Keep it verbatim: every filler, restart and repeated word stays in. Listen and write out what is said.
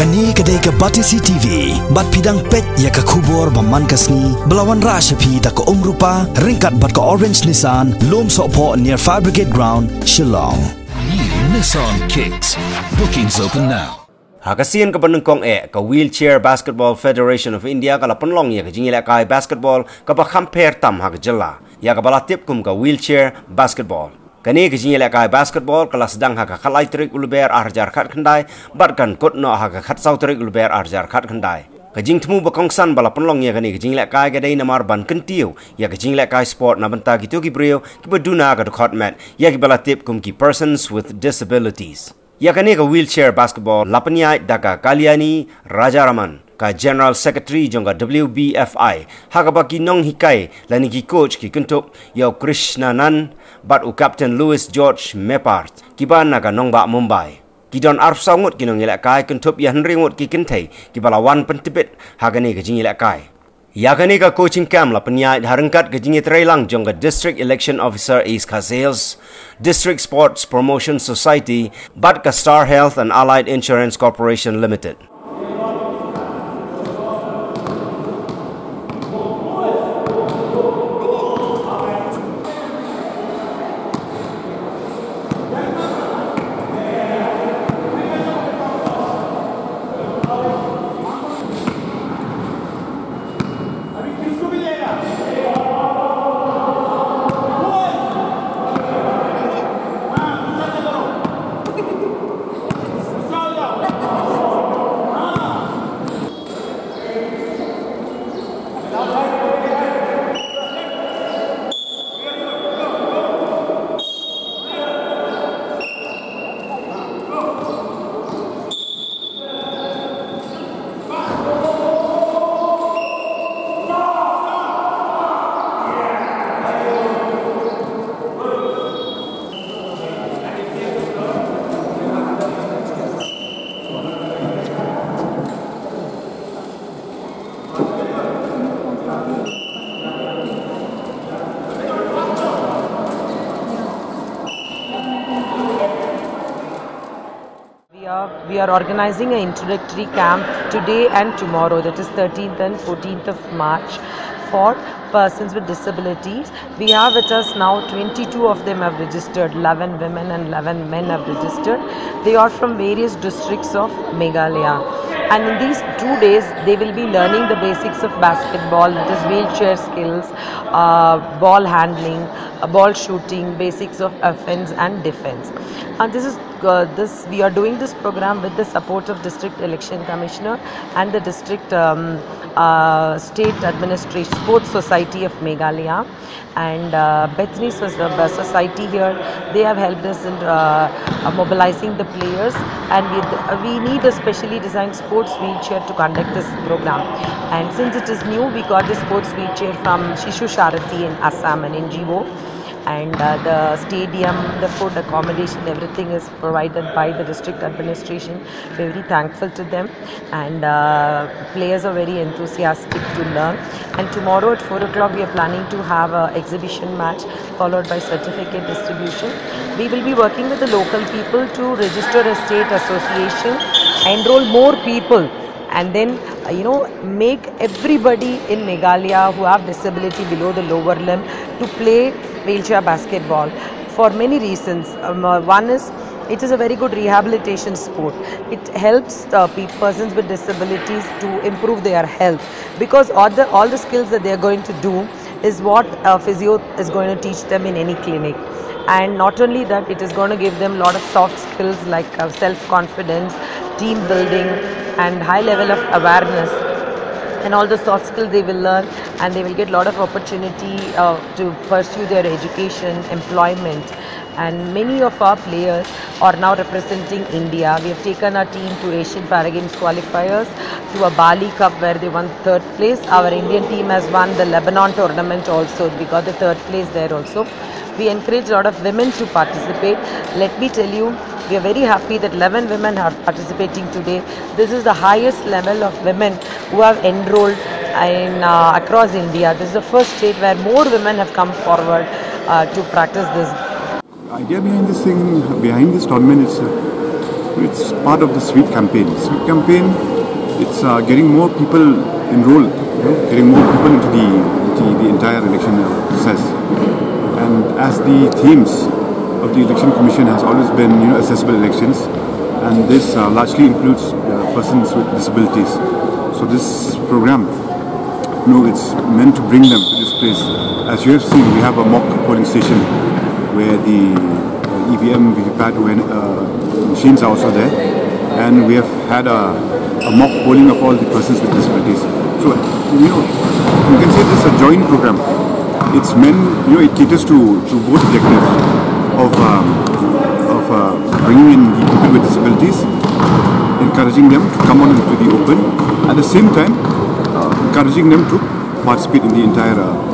Kane ka dei ka Batesi T V, bad phi dang peit ïa ka khubor ba man ka sngi, ba la wanrah sha phi da ka Umrupa, ryngkat bad ka Orange Nissan, Lum Sohphoh near Fire Brigade Ground, Shillong. New Nissan Kicks. Bookings open now. Ha ka sien kaba nyngkong eh, ka Wheelchair Basketball Federation of India ka la pynlong ïa ka jingïalehkai basketball kaba kham pher tam ha ka jylla, ïa kaba la tip kum ka wheelchair basketball. Kane ka jingïalehkai basketball ka la sdang ha ka khatlai tarik u Lber ar hajar khatkhyndai, bad kan kut noh ha ka khatsaw tarik u Lber ar hajar khatkhyndai. Ka jingthmu ba kongsan ba la pynlong ïa kane ka jingïalehkai ka dei namar ban kyntiew ïa ka jingïalehkai sport na bynta kito ki briew kiba duna ka dkhot met, ïa kiba la tip kum ki persons with disabilities. Ïa kane ka wheelchair basketball la pynïaid da ka Kalyani Rajaraman, ka General Secretary jong ka W B F I, ha kaba ki nonghikai lane ki coach ki kynthup ïa u Krishna Nan bad u Captain Louis George Mepart, kiba na ka nongbah Mumbai. Ki don arphew saw ngut ki nongïalehkai, kynthup ïa hynriew ngut ki kynthei kiba la wan pyntbit ha kane ka jingïalehkai. Ïa kane ka coaching camp la pynïaid ha ryngkat ka jingïatreilang jong ka District Election Officer East Khasi Hills, District Sports Promotion Society, bad ka Star Health and Allied Insurance Corporation Limited. We are, we are organizing an introductory camp today and tomorrow, that is thirteenth and fourteenth of March, for persons with disabilities. We have with us now twenty-two of them have registered, eleven women and eleven men have registered. They are from various districts of Meghalaya. And in these two days, they will be learning the basics of basketball, that is wheelchair skills, uh, ball handling, uh, ball shooting, basics of offense and defense. And this is uh, this we are doing this program with the support of District Election Commissioner and the District um, uh, State Administration Sports Society of Meghalaya and uh, Bethany Sos- uh, Society here. They have helped us in uh, uh, mobilizing the players, and we, uh, we need a specially designed sports wheelchair to conduct this program. And since it is new, we got the sports wheelchair from Shishu Sharati in Assam, an N G O, and uh, the stadium, the food, accommodation, everything is provided by the district administration. We're very thankful to them, and uh, players are very enthusiastic to learn. And tomorrow at four o'clock, we are planning to have a exhibition match followed by certificate distribution. We will be working with the local people to register a state association, enroll more people, and then uh, you know, make everybody in Meghalaya who have disability below the lower limb to play wheelchair basketball for many reasons. Um, uh, one is it is a very good rehabilitation sport. It helps uh, pe- persons with disabilities to improve their health, because all the all the skills that they are going to do is what a physio is going to teach them in any clinic. And not only that, it is going to give them a lot of soft skills like uh, self confidence, team building, and high level of awareness. And all the soft skills they will learn, and they will get a lot of opportunity uh, to pursue their education, employment. And many of our players are now representing India. We have taken our team to Asian Para Games qualifiers, to a Bali Cup where they won third place. Our Indian team has won the Lebanon tournament also. We got the third place there also. We encourage a lot of women to participate. Let me tell you, we are very happy that eleven women are participating today. This is the highest level of women who have enrolled in uh, across India. This is the first state where more women have come forward uh, to practice this. The idea behind this thing, behind this tournament is uh, It's part of the sweep campaign. Sweep campaign, it's uh, getting more people enrolled, you know, getting more people into the, the, the entire election process. And as the themes of the Election Commission has always been, you know, accessible elections, and this uh, largely includes uh, persons with disabilities. So this program, you know, it's meant to bring them to this place. As you have seen, we have a mock polling station where the uh, E V M, V V P A T, when, uh, machines are also there, and we have had a, a mock polling of all the persons with disabilities. So, you know, you can say this is a joint program. It's meant, you know, it caters to, to both objectives of, um, of uh, bringing in the people with disabilities, encouraging them to come on into the open, at the same time, uh, encouraging them to participate in the entire uh,